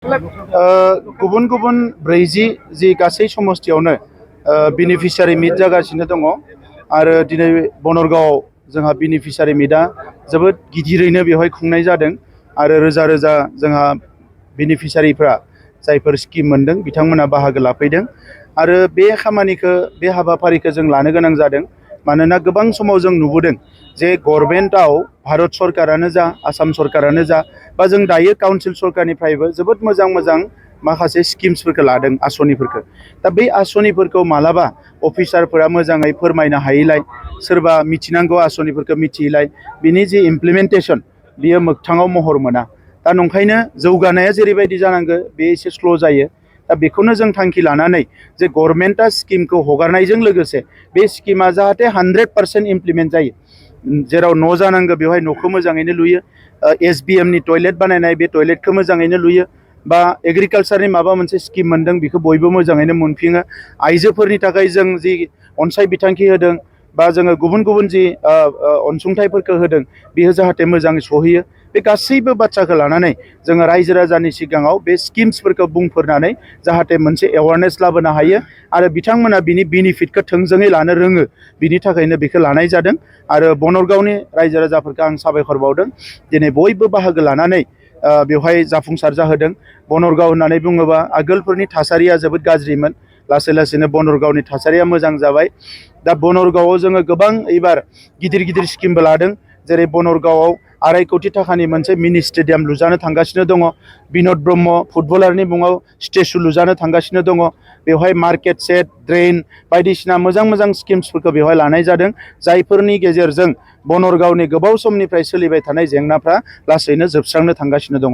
गुबुन गुबुन 40 जि गासै समस्थियावनो बेनिफिसियारि मिट जागासिनो दङ आरो दिनै बनरगांव जोंहा बेनिफिसियारि मिटआ जोबोद गिदिरैनो बेवहाय खुंनाय जादों आरो रोजा रोजा जोंहा बेनिफिसियारिफ्रा जायफोर स्किम मोनदों बिथांमोना बाहागो लाफैदों आरो बे खामानिखौ बे हाबाफारिखौ जों लानो गोनां जादों मानोना गोबां समाव जों नुबोदों जे गभर्नमेन्टआव भारत सरकारानो जा आसाम सरकारानो जा बा जों दायो काउन्सिल सरकारनिफ्रायबो जोबोद मोजां मोजां माखासे स्किम्सफोरखौ लादों आसनिफोरखौ दा बै आसनिफोरखौ मालाबा अफिसारफोरा मोजाङै फोरमायनो हायैलाय सोरबा मिथिनांगौ आसनिफोरखौ मिथियैलाय बिनि जे इमप्लिमेन्टेसन बियो मोगथाङाव महर मोना दा नंखायनो जौगानाया जेरैबायदि जानांगौ बे एसे स्ल' जायो दा बेखौनो जों थांखि लानानै जे गभर्नमेन्टआ स्किमखौ हगारनायजों लोगोसे बे स्किमा जाहाथे 100% इमप्लिमेन्ट जायो जेराव न' जानांगौ बेवहाय न'खौ मोजाङैनो लुयो SBMनि टयलेट बानायनाय बे टयलेटखौ मोजाङैनो लुयो बा एग्रिकालसारनि माबा मोनसे स्किम मोनदों बेखौ बयबो मोजाङैनो मोनफिनो आइजोफोरनि थाखाय जों जि अनसाय बिथांखि होदों बा जोङो गुबुन गुबुन जि अनसुंथाइफोरखौ होदों बेयो जाहाथे मोजाङै सहैयो बे गासैबो बाथ्राखौ लानानै जोङो रायजो राजानि सिगाङाव बे स्किम्सफोरखौ बुंफोरनानै जाहाथे मोनसे एवारनेस लाबोनो हायो आरो बिथांमोना बिनि बेनिफिटखौ थोंजोङै लानो रोङो बिनि थाखायनो बेखौ लानाय जादों आरो बनरगांवनि रायजो राजाफोरखौ आं साबायखर बावदों दिनै बयबो बाहागो लानानै बेवहाय जाफुंसार जाहोदों बनरगांव होननानै बुङोबा आगोलफोरनि थासारिया जोबोद गाज्रिमोन लासै लासैनो बनरगांवनि थासारिया मोजां जाबाय दा बनरगांवआव जोङो गोबां एबार गिदिर गिदिर स्किमबो लादों जेरै बनरगांवआव 2.5 कोटी थाखानि मोनसे मिनि स्टेडियाम लुजानो थांगासिनो दङ बिन'द ब्रह्म फुटबलारनि मुङाव स्टेचु लुजानो थांगासिनो दङ बेवहाय मार्केट सेट ड्रेन बायदिसिना मोजां मोजां स्किम्सफोरखौ बेवहाय लानाय जादों जायफोरनि गेजेरजों बनरगांवनि गोबाव समनिफ्राय सोलिबाय थानाय जेंनाफ्रा लासैनो जोबस्रांनो थांगासिनो दङ।